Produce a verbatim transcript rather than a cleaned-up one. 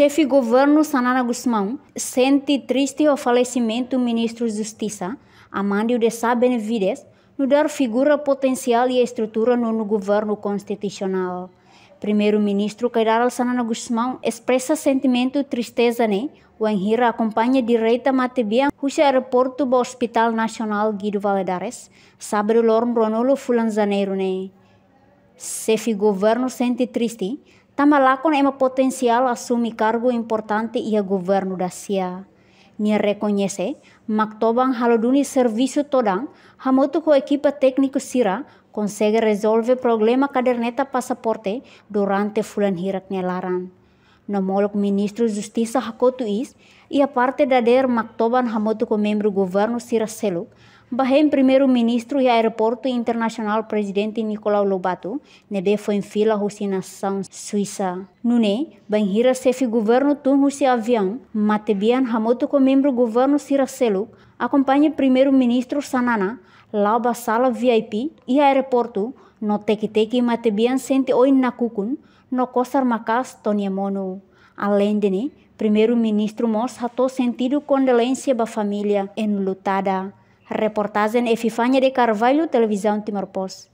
Xefe Governu Xanana Gusmão sente triste ho falesimentu Ministru Justisa, Amandio de Sá Benavides, nu'udar figura potensiál iha estrutura nonu governu konstitusionál. Primeiru-Ministru Kay Rala Xanana Gusmão espresa sentimentu tristeza ne'e wainhira akompaña direta matebian husi aeroportu ba Hospital Nasionál Guido Valadares, sábadu loron ruanulu fulan Janeiru ne'e. Xefe Governu sente triste tanba lakon ema potensiál asume kargu importante iha governu da-sia. Nia rekoñese mak toban halo duni servisu todan hamutuk ho ekipa tékniku sira konsege rezolve problema kaderneta pasaporte durante fulan hirak nia laran. No molok Ministru Justisa hakotu iis, iha parte dadeer mak toban hamutuk ho membru governu sira seluk, ba hein Primeiru-Ministru iha Aeroportu Internasionál Prezidente Nicolau Lobato, ne'ebé foin fila husi nasaun Suisa. Nune'e, bainhira xefe governu tun husi aviaun, matebian hamutuk ho membru governu sira seluk akompaña Primeiru-Ministru Xanana la'o ba sala V I P iha aeroportu, no teki-teki matebian sente oin nakukun, no kosar maka'as to'o nia monu. Aleinde ne'e, Primeiru-Ministru mós hato'o sentidu kondolénsia ba família enlutada. Reportajen Epifania de Carvalho, Televizaun Timor Post.